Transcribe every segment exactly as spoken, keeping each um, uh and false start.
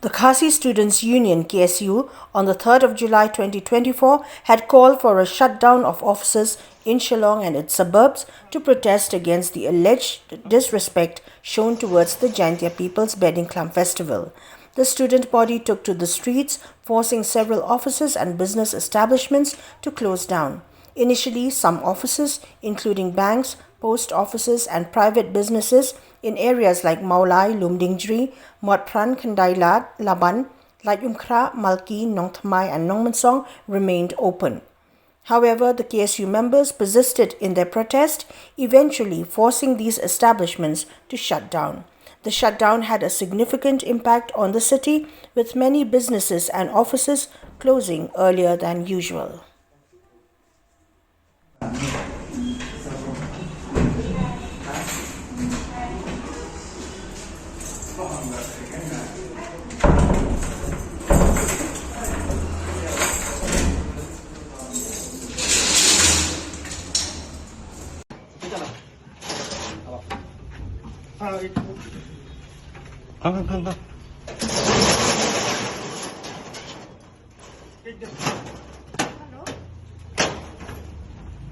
The Khasi Students Union, K S U, on the third of July twenty twenty-four had called for a shutdown of offices in Shillong and its suburbs to protest against the alleged disrespect shown towards the Jaintia People's Bedingkhlam Festival. The student body took to the streets, forcing several offices and business establishments to close down. Initially, some offices, including banks, post offices, and private businesses in areas like Mawlai, Lumdiengjri, Motphran, Khyndai Lad, Laban, Laitumkhrah, Malki, Nongthymmai, and Nongmynsong, remained open. However, the K S U members persisted in their protest, eventually forcing these establishments to shut down. The shutdown had a significant impact on the city, with many businesses and offices closing earlier than usual. Hello.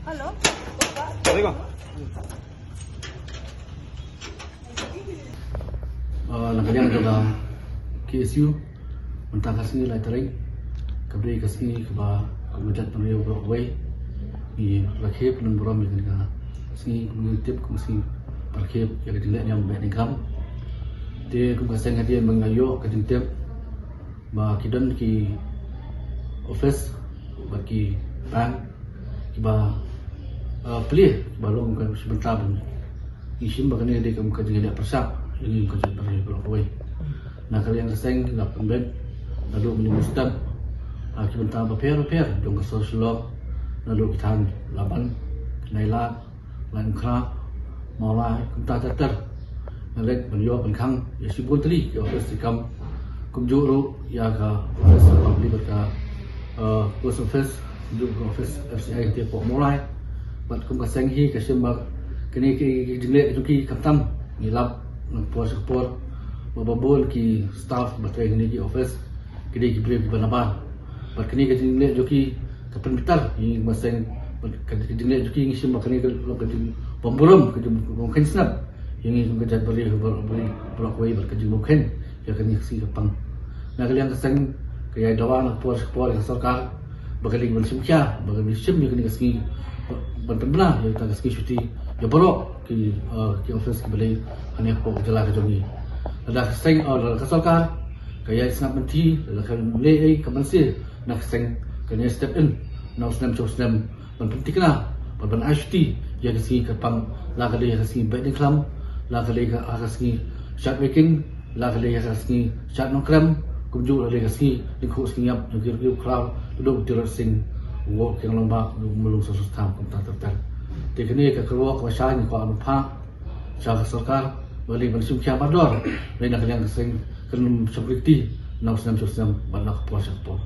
Hello. Ah, na ka liang jong ka K S U, mynta ka sngi lai tarik, ka dei ka sngi kaba ka Jaitbynriew baroh kawei ngi rakhe pynburom ïa kane ka sngi, kum ngi tip kum ka sngi ba rakhe ïa ka jingleh niam Bedingkhlam. Te kum ka seng hadien ba nga ïoh ka jingtip ba ki don ki office bad ki bank kiba, uh, plie ba long ka shi bynta ban ngi shim ba kane dei kum ka jingleh pyrshah ïa ngi kum ka Jaitbynriew baroh kawei. Na ka liang ka seng la pynbeit naduh mynstep, uh, ki bynta bapher bapher jong ka sor Shillong, naduh ki thaiñ Laban, Khyndai Lad, Laitumkhrah, Mawlai, kumta ter ter. Ngi leit ban ïoh ban khang ïa shibun tylli ki office ki kam, kumjuh ruh ïa ka office ka public bad ka, eh, post office, kumjuh ka office F C I hangtei hapoh Mawlai. Bad kum ka seng hi ka shim ba kine ki jingleh jong ki khamtam ngi lap na ka por sha ka por ba bun ki staff ba trei ha kine ki office ki dei ki briew kiba nabar. Bad kane ka jingleh jong ki ka pynbitar ïa ngi kum ka seng, bad ka jingleh jong ki ngi shim ba kane ka long ka jingbymburom, ka jingbymkheiñ snem ïa ngi kum ka Jaitbynriew baroh kawei, bad ka jingbymkheiñ ïa kane ka sngi kyrpang. Na ka liang ka seng ka ïai dawa na ka por sha ka por ïa ka sorkar ba ka dei ban shim khia, ba ka dei ban shim ïa kane ka sngi, ban pynbna ïa kata ka sngi shuti ïa baroh ki, eh, ki office kiba dei hangne hapoh ka jylla ka jong ngi. Lada ka seng, eh, lada ka sorkar ka ïai sngap lynti, lada ka leh ei ka ban sngewthuh, na ka seng kan ïai step in na u snem sha u snem ban pynthikna bad ban ai shuti ïa ka sngi kyrpang, la ka dei ïa ka sngi Bedingkhlam, la ka dei ïa ka, ka sngi Shad Weiking, la ka dei ïa ka sngi Shad Nongkrem, kumjuh la dei ka sngi Lyngkhuh Sngi Ïap jong ki riew khraw, Tirot Sing, Woh Kiang Nangbah, Mawlung Sossotham, kumta ter ter. Te kane ka kyrwoh kaba shai ngi kwah ban phah sha ka sorkar ba dei ban shim khia bad dor, dei na ka liang ka seng kan ym shym rikti na u snem sha u snem bad na ka por sha ka por.